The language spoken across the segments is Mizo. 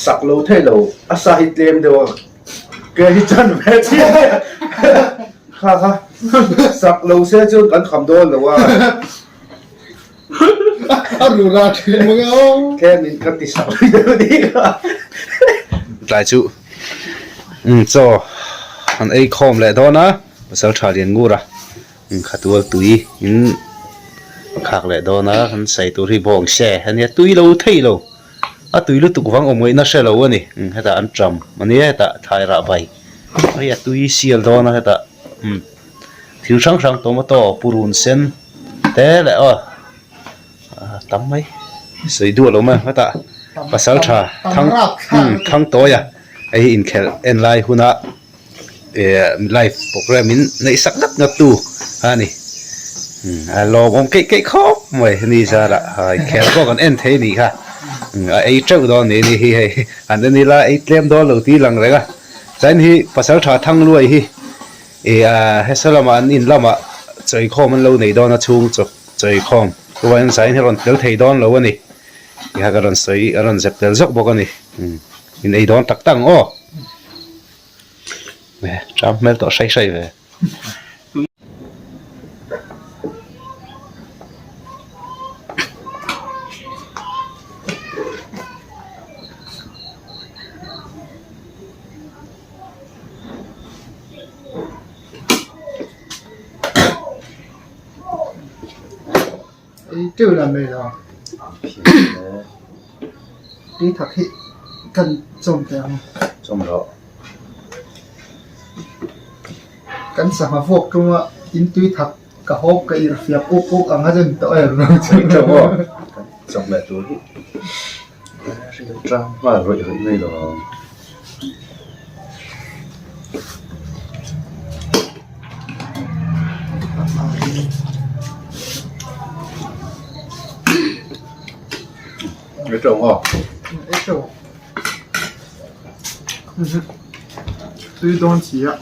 Sak lo thei lo, a sa hi tlem deuh a, ke hi chan ve chiah a, kha kha sak lo se chuan kan kham dawn lo a. A ru ra thin mang e aw. Tlem in ka ti sak lui deuh ni kha. Tlai chu chaw an ei khawm leh dawn a, pasal tha lian ngur a. Khatual tui in khak leh dawn a, kan sawi tur hi bawng se a nia, tui lo thei lo, a tui lutuk vang awm ngaihna hre lo a ni, hetah an ṭam a nia hetah thlai rah bai hei a tui sial dawn a hetah thil hrang hrang tomato purun sen te leh aw tam mai sawi duah lo mai hetah pasal tha thang thang tawi a hei hi inkhelh en lai huna. Live program in neih sak ngat ngat tu a ni. A lawmawm keih keih khawp mai ni zarah hai khel pawh kan en thei anih kha. A ei teuh dawn ni ni hi hei an en ila ei tlem dawn lo tih lang reng a. Chuan hi pasal tha thang luai hi ih hesa lamah an in lamah chawikhawm an lo nei dawn a chhung chawp chawikhawm chuan zain hi a rawn tel thei dawn lo a ni. Tiha ka rawn sawi a rawn zep tel zawk bawk a ni. In ei dawn tak tak ang aw. Ṭam hmel tawh hrai hrai ve. Ei teuh la mai lo. Tui thak hi kan chawm teh ang. Chawm rawh. Kan sangha vuak ṭunga in tui thak ka hawp ka irhfiak uk uk ang a zen tawh em lo chu. Ei teuh aw. Kan chawm leh tur hi ṭang nghal rawih rawih mai lo ang. Ei teuh aw. Ei teuh. Tui dawn si a.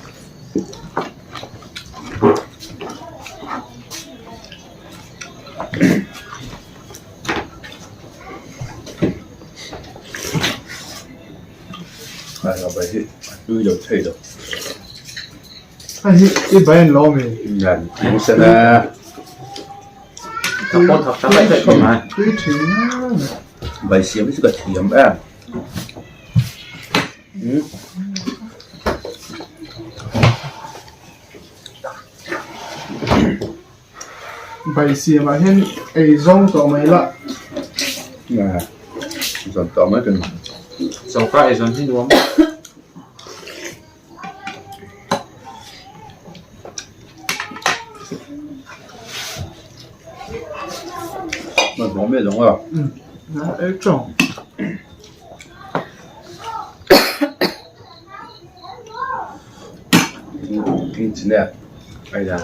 Tui lo thei lo. Hei hi i bai an lo mi. Ngan tui sen a. Tui thin a. Bai siam hi chu ka thiam em. Bai siam ah hian ei zawng tawh mai la. Zawn tawh mai kan. Choka ei zawn hi nuam. Hman hmawh mai zawng a. Ei tawng. King chi nè. Ei la.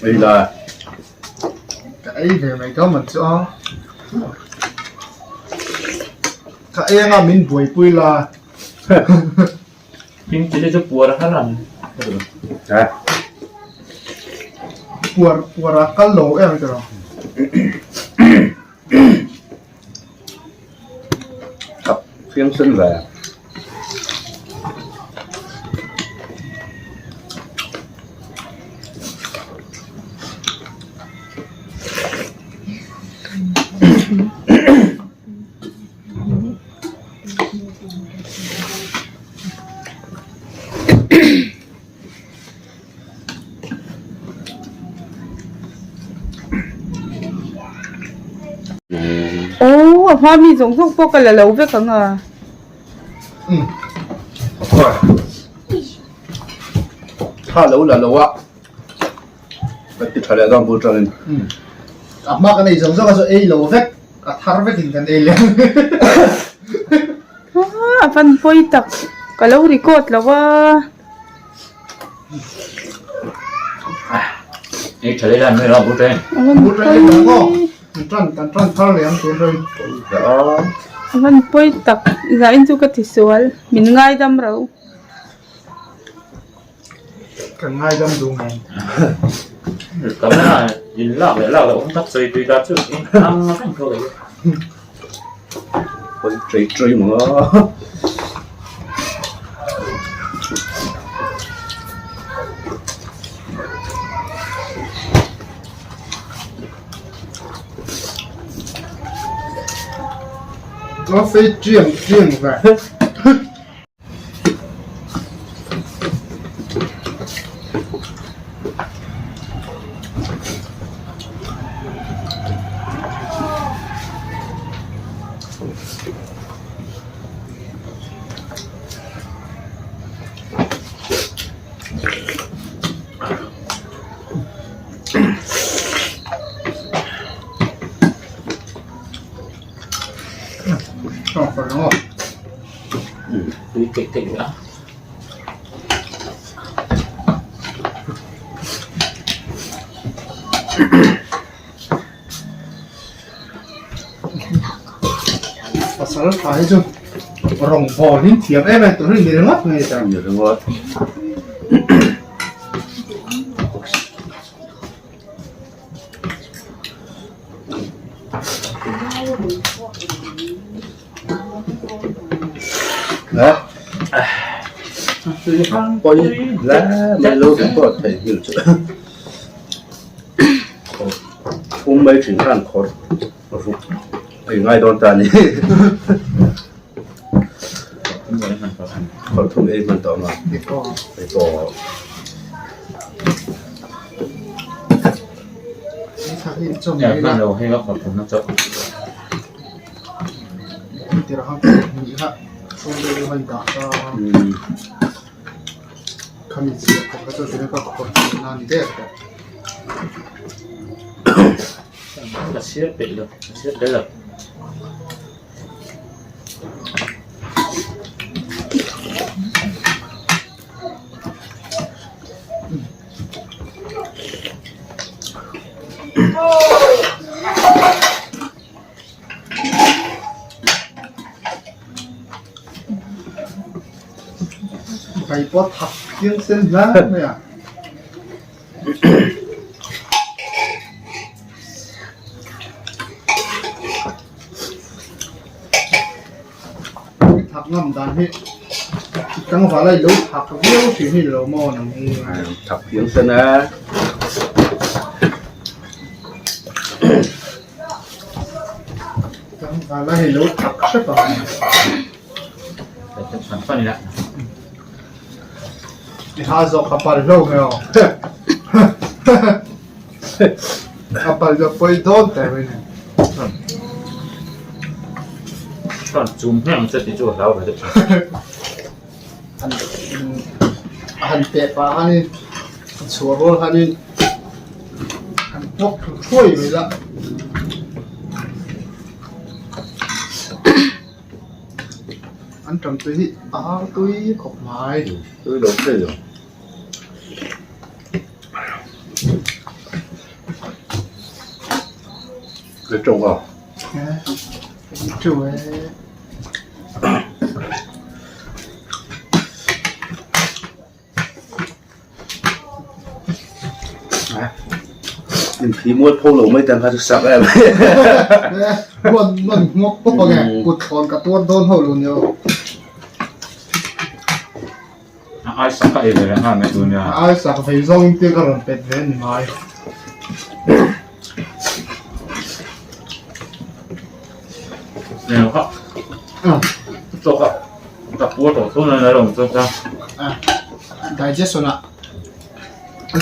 Ei la. Ka ei ve mai ka man chu a. Ka ei anga min buaipui la. King chi chu puar har an. Ha. Puar puar a kal lo em ka ro. Thap phiang sen ve. Aw a hma mi zawng zawng pawh ka la lo vek ang a. Tha lo la lo a ka ti tha leh dawn bul tangin. A hma kan ei zawng zawng a chu ei lo vek a thar vekin kan ei leh. A van pawi tak ka lo record lo a. Ei tha leh lan mai lo bul tangin. A van pawi. Kan tan kan tan thar leh ang tun rei. A van pawi tak zain chu ka ti sual min ngaidam ro. Kan ngaidam duh ngei. Camera in lak leh lak loh awm tak sawi tui ta chu ang reng tho leh. Pawi ṭei ṭei mah a. Nó phê triêng triêng về. Tui keih keih a. Pasal tha hi chu rawng bawl hi thiam em em tur hi ni ringawt mai ta. Ni ringawt. Pawi hle mai lo record thei hil chu phum mai thin khan khawr ruk a ingai dawn ta a ni khawr thum ei hman tawh ang a hei pawh. Ka sir peih lo ka sir tel lo. Bai pawh thak chiang sen hle mai a. Thak ngam dan hi tlangval a i lo thak viau thin hi lo maw nang hi. Thak phiang sen a. Tlangval a i lo thak hrep ang. I ha zawk ka pal hlo mai aw. A pal zawk pawi dawn teh mai ni. Chuan chum hmiah ang che tih chu a hlau ve deuh. Han han teh pah khanin a chhuah rual khanin han pawk thlu thuai mai la. An tam tui hi a hang tui khawp mai. Tui lo thei lo. Cái trâu à? Trâu ấy. In phi mual pho lo mai tan kha chu sak em. Luan luan ngawk pawp ang e, kut thlawn ka tuar dawn ho lo nia. A ai sak a ei ve reng a mai tu nia. A ai sak vei zawng in tia ka rawn pet ve ni mai. Neu kha. Chawk a. Ka puar tawh tho na lo chuan cha. Digestion a.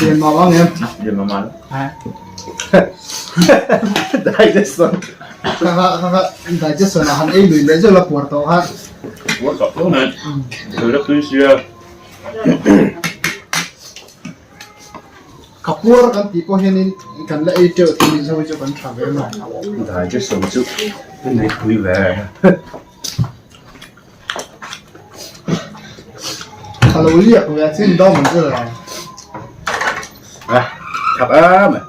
Lian mah ang em. Lian mah mah. Digestion. Kha kha kha kha digestion a han ei lui leh zeuh la puar tawh kha. Puar tawh tho mai. Tui la tui sia. Ka puar kan tih pawh hianin kan la ei teuh thei mizo hi chu kan tha ve mai. Digestion chu nei pui ve. Ka lo liak ve a chin dawm ang chu la. À, thật á mà.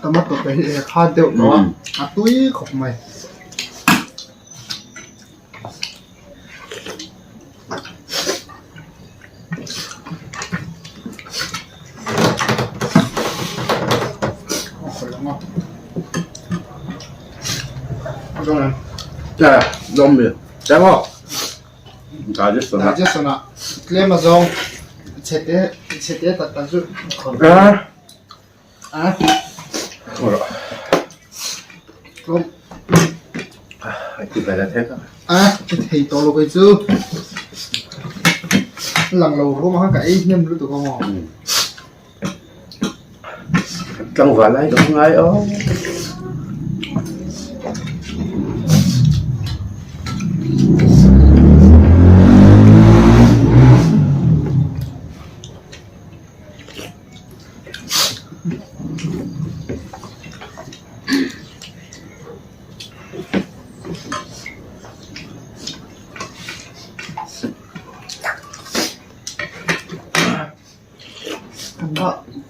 Tomato te hi e kha deuh tawh a, a tui khawp mai. Digestion ah tlem azawng chhe te tak tak chu a a ka thei tawh lo kei chu lang lo rum a ka ei hnem lutuk ang aw. Tlangval lai lo ngai aw.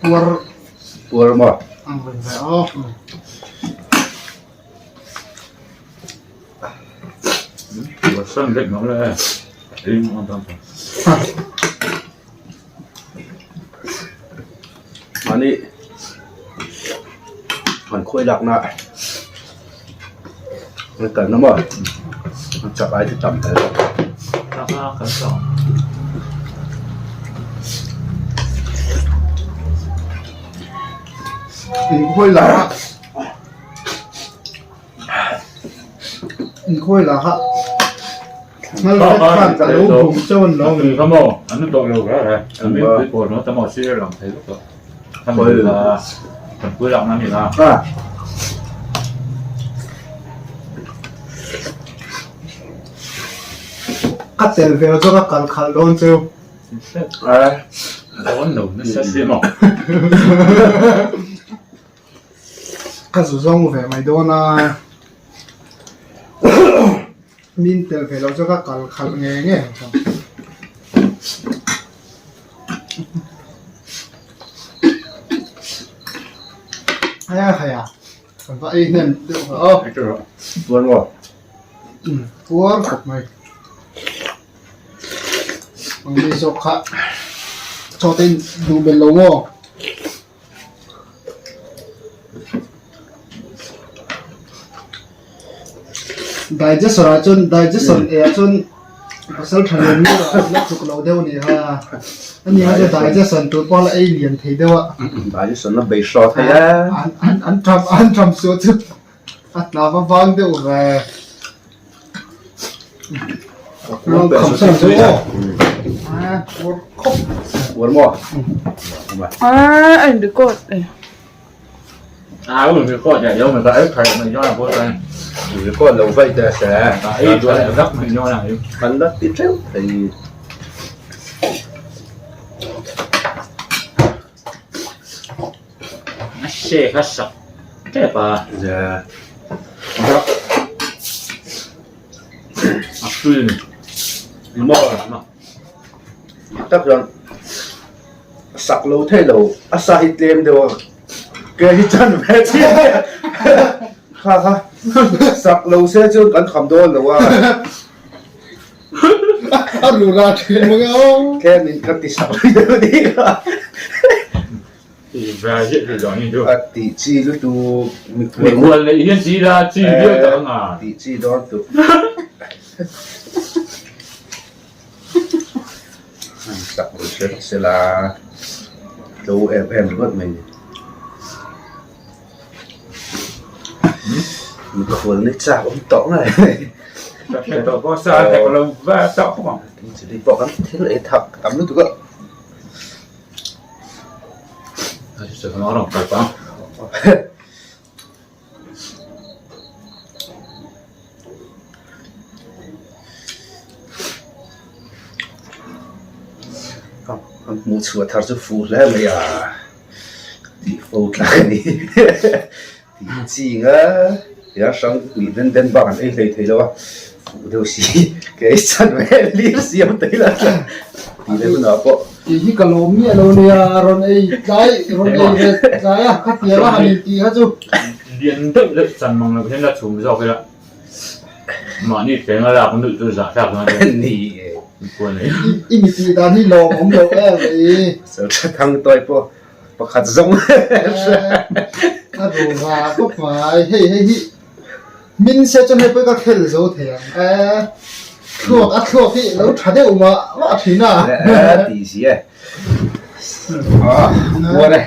Puar Puar maw? Ang reng ve aw. Puar san vek nok le. Ei ang tam. Mahni han khawi lakna an kalna maw an chak ai chu tam hle bawk. In khawi lah a In khawi lah a Ngal vek khan ka lo bum chauh an lo ni. Ka maw an tawh lo reh reh an min pui pawl no ta maw sir lang thei lutuk a kan la kan pui lakna ni la. Ka tel ve zawk a kal khalh dawn cheu. Dawn lo nasa si maw. Ka zu zawng ve mai dawn a. Min tel ve loh chu ka kal khalh nge nge ang chu. Hei a hei a kan va ei hnem deuh ha aw. Puar maw? Puar khawp mai. Ang mi zawk kha chaw te in duh belh lo maw? Digestion ah chuan digestion eh ah chuan pasal tha lian mi ah la tluk lo deuh a ni ha ani ha chu digestion tur pawh la ei lian thei deuh a Digestion a bei hraw thei a an an an tham an tham suah chu a tla va vang deuh ve Ah, anh record này. À, mình record vậy đâu mình phải thầy mình cho là vô tay. Record lo vai te se. Ấy, tôi lại gấp mình cho là. Kan la ti theuh thei. Xe khá sạch. Thế bà. Dạ. A tui ni. Maw tak chuan sak lo thei lo a sa hi tlem deuh a ke hi chan ve chiah a kha kha sak lo se chuan kan kham dawn lo a a ru la thin mang aw tlem in ka ti sak deuh ni kha. A tih chi lutuk mikhual neih hian chi la chi viau tak anga. Tih chi dawn tuk. Sak lo hre se la tlo em em ringawt mai ni. Mikhual nei chak awm tawh nge. Hre tawh pawh sa hek lo va tawh khawp ang. Chili pawh kan thil ei thak tam lutuk a. Kan hmuh chhuah thar chu fuh hle mai a tih fo tlak a ni tih ching a tia hrang hnih den den bak an ei hlei thei lo a fuh deuh si ke ei chan ve lir siam thei la tih leh hunah pawh. Tih hi ka lawm miah lo nia, rawn ei tlai, rawn ei ve tlai a, khatiang a han intih kha chu. Lian deuh deuh chan mang loh hian la chhum zawk ila, mahni feng a lak nuih chu zahthlak na te. Ni e. I mi tih dan hi lawm awm loh em mai. Sal tha thang tawi pawh pakhat zawng. A ru va khawp mai, hei hei hi Min se chuan hei pawh ka khel zo thei ang e. Thluak a thluak hi lo tha deuh mah mah thin a. Ti si e. Puar e.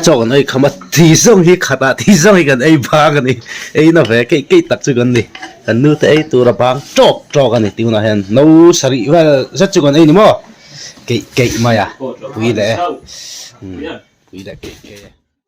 Chaw kan ei kham a, thi zawng hi khat ah thi zawng hi kan ei bang a ni. Ei na ve keih keih tak chu kan ni. Kan nu te ei tur a bang tawk tawk a ni tunah hian no sarih vel zet chu kan ei ni maw? Keih keih mai a, pui leh e. Pui leh keih keih e.